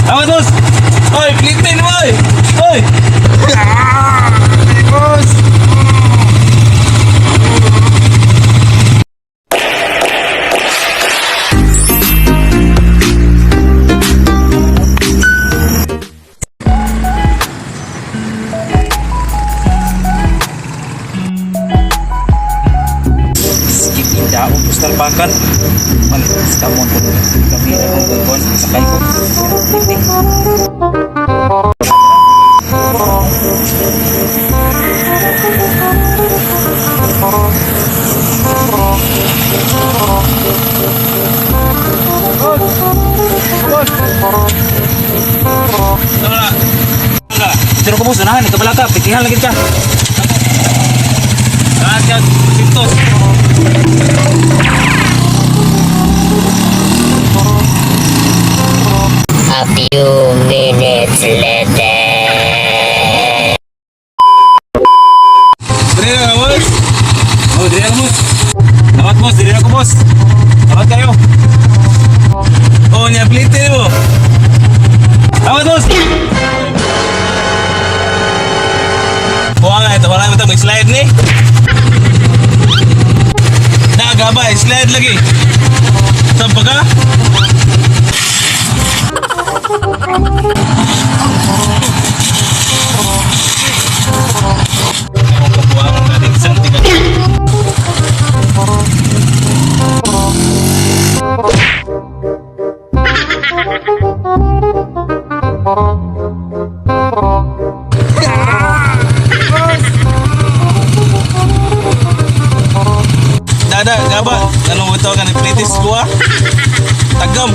Tama, boss! Oy, flippin mo, oy! Oy! Ah, boss! Skip indaon ko sa talpakan. Man, kamon ko. Kami na kong kukuhan. Sakay ko. Wala. Wala. Pero ko boss, unahan, ikaw ka, pitihan lagi ka. Ah, siya, sintos. A few minutes later. Dili na boss. Oh, dili na boss. Dapat boss, dili na ko boss. Dapat kayo. Oh, niya plite mo. Dapat boss. Buha nga ito, wala mo ito, slide ni. Nagabay, slide lagi. Saan pa ka? Ang kabuangan natin, isang tiga. Dada, gaba. Anong ito ka ni Plitis ko ah? Tagam.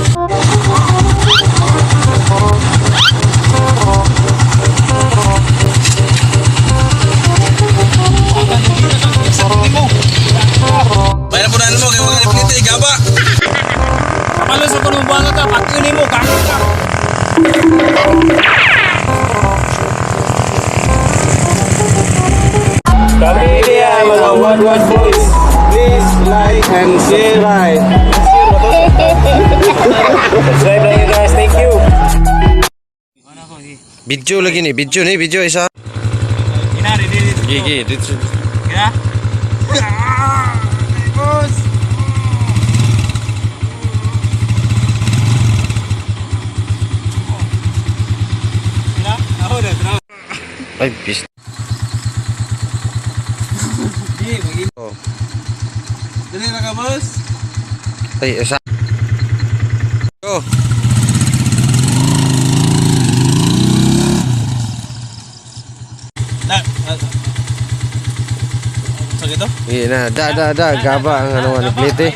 Bayan po na mo, kaya wala ni Plitis, gaba. Kapalo sa kunong buwangan ka, pakyunin mo, kako ka. Kami niya mga One One Boys. Please like and subscribe. Subscribe lang you guys, thank you. Video lagi ni, video ni, video isa. Ina, ready, ready. Gigi, dito. Kaya? Boss! Ina? Ako na, tara. Ay, bis. Di, mag- Oh. Dali na ka, boss. Ay, isa. Go. Na, ah. Sa gito? Sige na, da da da, gaba ang ano, ano, plate.